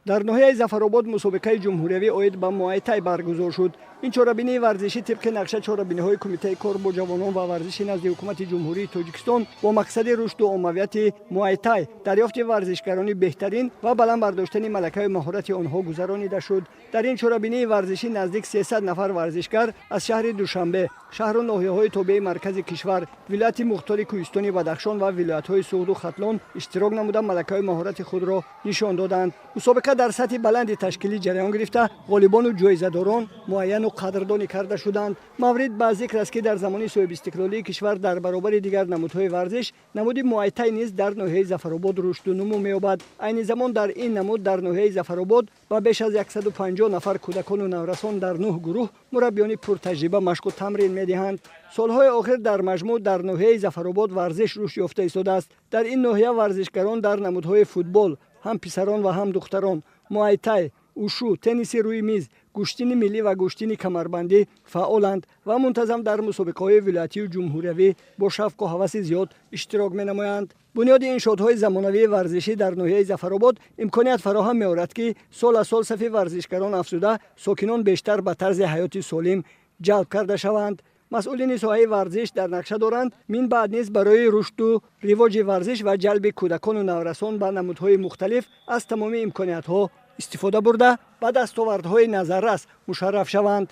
Дар ноҳияи Зафаробод мусобиқаи ҷумҳуриявӣ оид ба муайтай баргузор шуд. Ин чорабинии варзишӣ тибқи нақша чорабиниҳои Кумитаи кор бо ҷавонон ва варзиши назди Ҳукумати Ҷумҳурии Тоҷикистон бо мақсади рушду оммавияти муайтай, дарёфти варзишгарони беҳтарин ва баланд бардоштани малакаю маҳорати онҳо гузаронида шуд. Дар ин чорабинии варзишӣ наздик 300 нафар варзишгар аз шаҳри Душанбе, шаҳру ноҳияҳои тобеи маркази кишвар, вилояти мухтори Кӯҳистони Бадахшон ва вилоятҳои Суғду Хатлон иштирок намуда, малакаю маҳорати худро нишон доданд. Мусобиқа дар сатҳи баланди ташкилӣ ҷараён гирифта, ғолибону ҷоизадорон муайяну қадрдонӣ карда шуданд. Маврид ба зикр аст, ки дар замони соҳибистиқлолии кишвар дар баробари дигар намудҳои варзиш намуди муайтай низ дар ноҳияи Зафаробод рушду нумӯ меёбад. Айни замон дар ин намуд дар ноҳияи Зафаробод ба беш аз 150 нафар кӯдакону наврасон дар нӯҳ гурӯҳ мураббиёни пуртаҷриба машқу тамрин медиҳанд. Солҳои охир дар маҷмӯъ дар ноҳияи Зафаробод варзиш рушд ёфта истодааст. Дар ин ноҳия варзишгарон дар намудҳои футбол, ҳам писарон ва ҳам духтарон, муайтай, ушу, тенниси рӯи миз, гӯштини миллӣ ва гӯштини камарбандӣ фаъоланд ва мунтазам дар мусобиқаҳои вилоятию ҷумҳуриявӣ бо шавқу ҳаваси зиёд иштирок менамоянд. Бунёди иншоотҳои замонавии варзишӣ дар ноҳияи Зафаробод имконият фароҳам меорад, ки сол аз сол сафи варзишгарон афзуда, сокинон бештар ба тарзи ҳаёти солим ҷалб карда шаванд. Масъулини соҳаи варзиш дар нақша доранд, мин баъд низ барои рушду ривоҷи варзиш ва ҷалби кӯдакону наврасон ба намудҳои мухталиф аз тамоми имкониятҳо истифода бурда, ба дастовардҳои назаррас мушарраф шаванд.